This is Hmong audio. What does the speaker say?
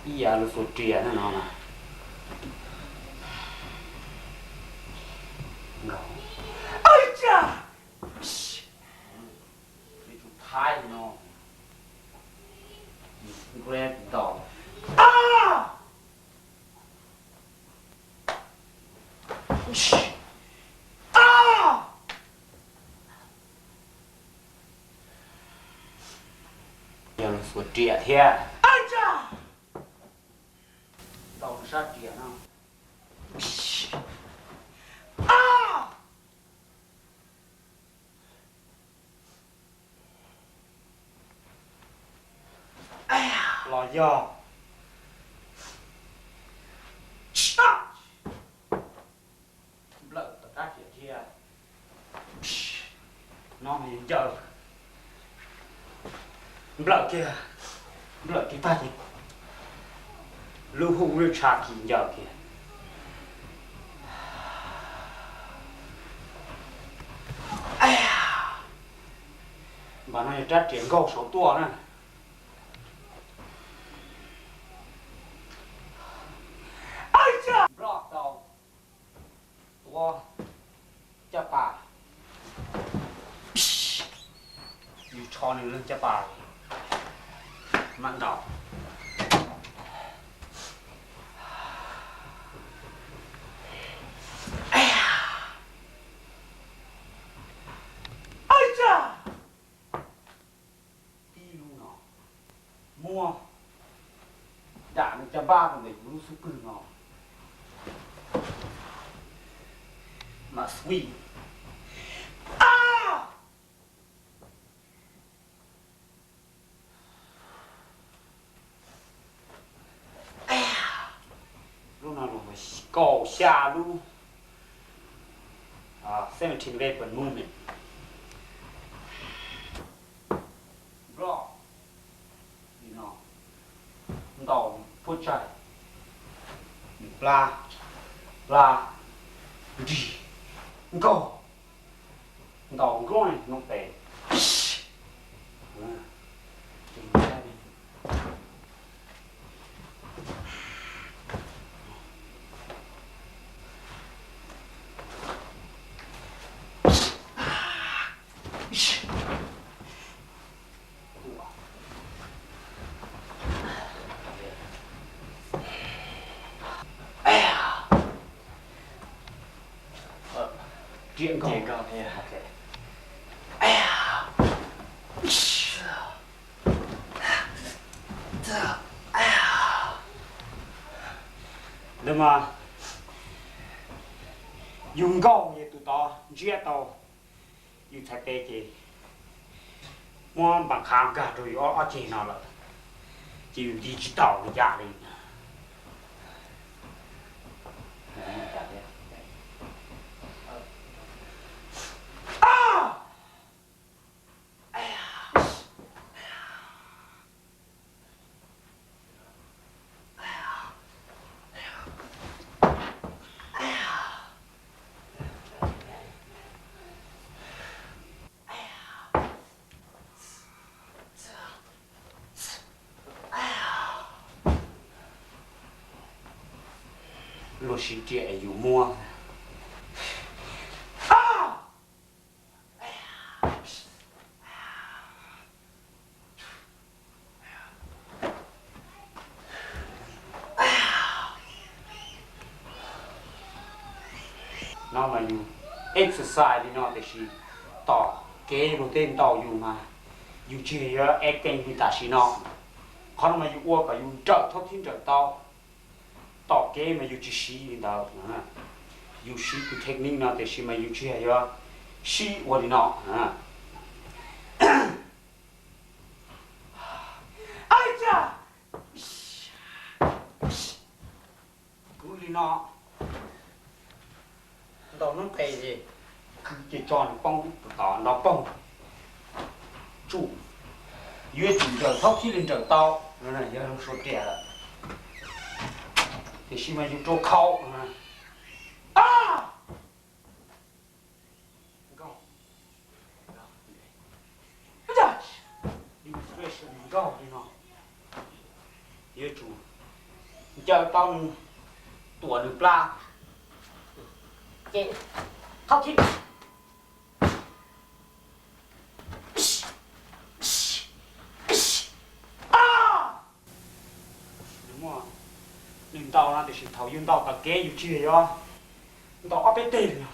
Ib yam lus xuas riam no no. Thaib no, grab dog. Yog lus xuas riam thiab. Ntaus sab riam no. Los yog nplawm tom rab riam thiab. No ncaws, nplawm kiag, nplawm kiag tag ces lub hu lub tsha kis ncaws kiag. Npam no yog rab riam nkaug saum tuaj na. Nploj tau tuav caj pas, yus tsho nws leeg caj pas mam ntaus. Tib lub no muab dam nws caj npab rau ntawm yus lub xub pwg no mas swing. Lub no kaum xya lub, seventeen weapon movement. Nploj li no, ntaus puab tsaig, plab, plab, nrig, nkaug, ntaus nruab noob tes. Riam nkaug. Ntawd mas yus nkaug yog tus tod ntsiab tau yus txhais tes ces muab npas qhav nkag rau yus ob ceg no lawm, ces yus nti tsis tau li cas li. Luag siv riam yus muab. No mas yus exercise li no tiam sis tom kev luag tej ntaus yus mas yus tsis yog yuav acting li tam sim no. Qhov no mas yus ua kom yus nrawm thaub thib nrawm tau. Tom kev mas yus tsis siv li ntawd, yus siv tus technique no tiam sis mas yus tsis yog yuav sib ua li no. Kwv li no, ntaus noob qes ces kwv ces tso nws poob tom ntaus poog, tsuj, yuav tsum nrawm thaub thib li nrawm tau, yog lub suav riam lawm, tiam sis mas yus rau khau. Nkauj li no, yuav tsum Caw tau nws tuam nws plas, ces qhov thib Nws muaj, nws ntaus no tiam sis thaum yus ntaus tom kev yus tsis yog ntaus ob peb teg li.